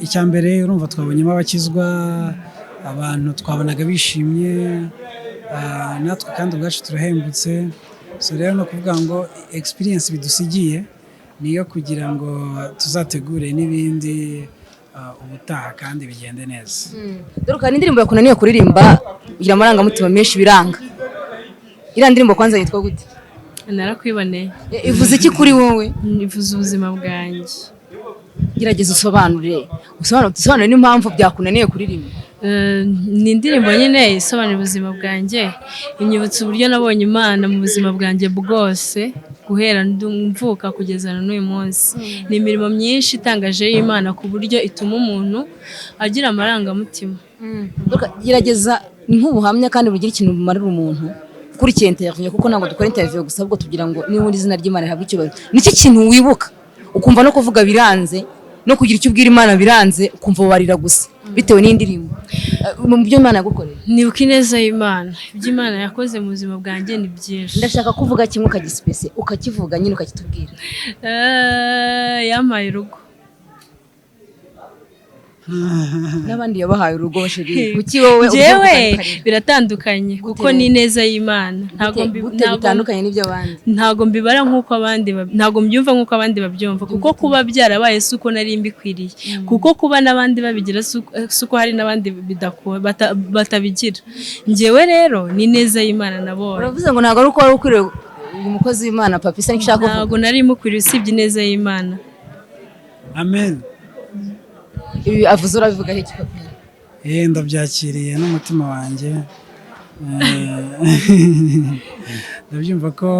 Icya mbere, urumva twabonyemo abakizwa, abantu twabonaga bishimye, natwe kandi ubwacu turahembutse. So rero ni ukuvuga ngo experience bidusigiye ni iyo kugira ngo tuzategure n'ibindi ubutaha kandi bigende neza. Dore ni indirimbo yakunaniye kuririmba, ugira amarangamutima menshi biranga. Iriya ndirimbo kwanza yitwa gute? Narakwiboneye. Ivuze iki kuri wowe? Ivuze ubuzima bwanjye. Gerageza usobanure n'impamvu byakunaniye kuririmba. Ni indirimbo nyine isobanura ubuzima bwanjye, inyibutsa uburyo nabonye Imana mu buzima bwanjye bwose, guhera mvuka kugeza na n'uyu munsi. Ni imirimo myinshi itangaje y'Imana, ku buryo ituma umuntu agira amarangamutima. Dorcas, gerageza, ni nk'ubuhamya kandi bugira ikintu bumarira umuntu ukurikiye interview, kuko ntabwo dukora interview gusa, ahubwo tugira ngo niba izina ry'Imana rihabwe icyubahiro. Niki kintu wibuka ukumva no kuvuga biranze, no kugira icyo ubwira Imana biranze, ukumva warira gusa bitewe n'indirimbo, mu byo Imana yagukoreye? Nibuka ineza y'Imana. Ibyo Imana yakoze mu buzima bwanjye ni byinshi. Ndashaka kuvuga kimwe ukagisipese, ukakivuga nyine, ukakitubwira. Yampaye urugo. N'abandi yabahaye urugo, chérie, kuki wowe Njyewe ubyuka ukarira? Biratandukanye kuko Gute? ni ineza y'Imana. Ntabwo Gute bitandukanye n'iby'abandi? Ntabwo mbibara nk'uko abandi ntabwo mbyumva nk'uko abandi babyumva, kuko kuba byarabaye si uko nari mbikwiriye, kuko kuba n'abandi babigira si uko hari n'abandi batabigira. Njyewe rero ni ineza y'Imana nabonye. Uravuze ngo ntabwo ari uko wari ukwiriye uyu mukozi w'Imana, papa, isa n'icyo ushaka kuvuga. Ntabwo nari mukwiriye, usibye ineza y'Imana. Amen. Ibi avuze urabivugaho iki, papa? Ndabyakiriye n'umutima wanjye. Ndabyumva ko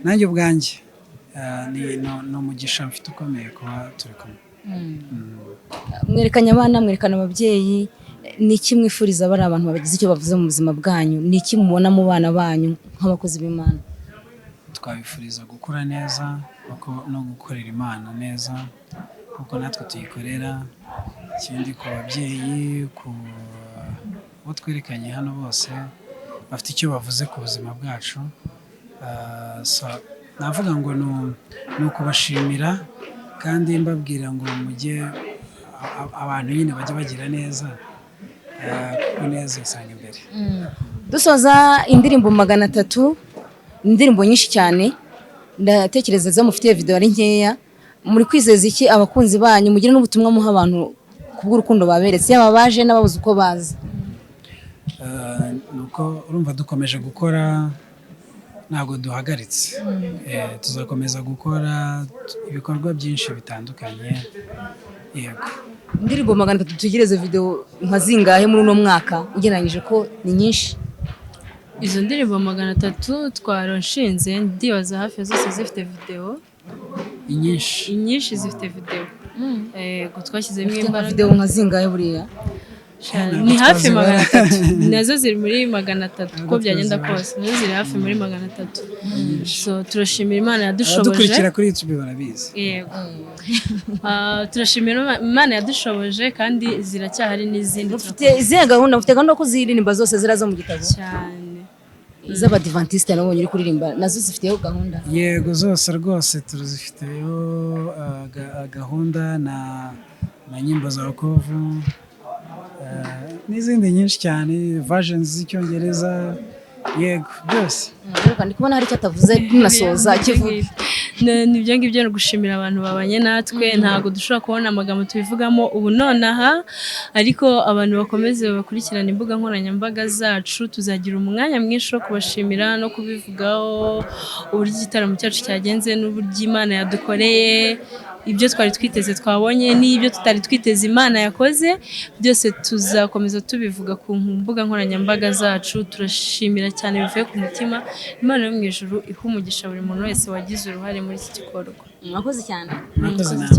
nanjye ubwanjye ni umugisha mfite ukomeye kuba turi kumwe. Mwerekanye abana, mwerekana ababyeyi. Ni iki mwifuriza bari abantu bagize icyo bavuze mu buzima bwanyu? Ni iki mubona mu bana banyu nk'abakozi b'Imana? Twabifuriza gukura neza no gukorera Imana neza kuko natwe tuyikorera. Ikindi, ku babyeyi, ku bo twerekanye hano bose bafite icyo bavuze ku buzima bwacu. So, navuga ngo ni ukubashimira kandi mbabwira ngo mujye abantu nyine bajye bagira neza, kuko neza isanga imbere. Dusoza, indirimbo 300, indirimbo nyinshi cyane, ndatekereza zo mufitiye video ari nkeya. Muri kwizeza iki abakunzi banyu? Mugire n'ubutumwa muha abantu kubw'urukundo baberetse, yaba baje n'ababuze uko baza. Ni uko urumva dukomeje gukora, ntabwo duhagaritse. Tuzakomeza gukora ibikorwa byinshi bitandukanye, yego. Indirimbo 300, tutegereze video nka zingahe muri uno mwaka, ugereranyije ko ni nyinshi? Izo ndirimbo 300 twaronshinze, ndibaza hafi ya zose zifite videwo. Inyinshi. Inyinshi zifite videwo, yego, twashyizemo Ufite nka imbaraga. video nka zingahe buriya? Ntabwo Ni hafi twazibara. 300, nazo ziri muri 300 uko Ntabwo byagenda twazibara. kose, nazo ziri hafi muri 300. So turashimira Imana yadushoboje. Abadukurikira kuri YouTube barabizi. Yego. Turashimira Imana yadushoboje, kandi ziracyahari n'izindi. Mufite izihe gahunda? Mufite gahunda ko ziririmba zose ziraza mu gitabo? Cyane. Iz'abadivantisite nabonye uri kuririmba, nazo zifiteho gahunda? Yego, zose rwose turazifiteyo gahunda na Nyimbo za Wokovu, n'izindi nyinshi cyane, versions z'Icyongereza, yego, byose. Reka, ndi kubona hari icyo atavuze, tunasoza, kivuge. Ni ibyo ngibyo, ni ugushimira abantu babanye natwe. Ntabwo dushobora kubona amagambo tubivugamo ubu nonaha, ariko abantu bakomeze bakurikirane imbuga nkoranyambaga zacu, tuzagira umwanya mwinshi wo kubashimira no kubivugaho, uburyo igitaramo cyacu cyagenze n'uburyo Imana yadukoreye, ibyo twari twiteze twabonye n'ibyo tutari twiteze Imana yakoze. Byose tuzakomeza tubivuga ku mbuga nkoranyambaga zacu. Turashimira cyane bivuye ku mutima. Imana yo mu ijuru iha umugisha buri muntu wese wagize uruhare muri iki gikorwa. Mwakoze cyane. Murakoze namwe.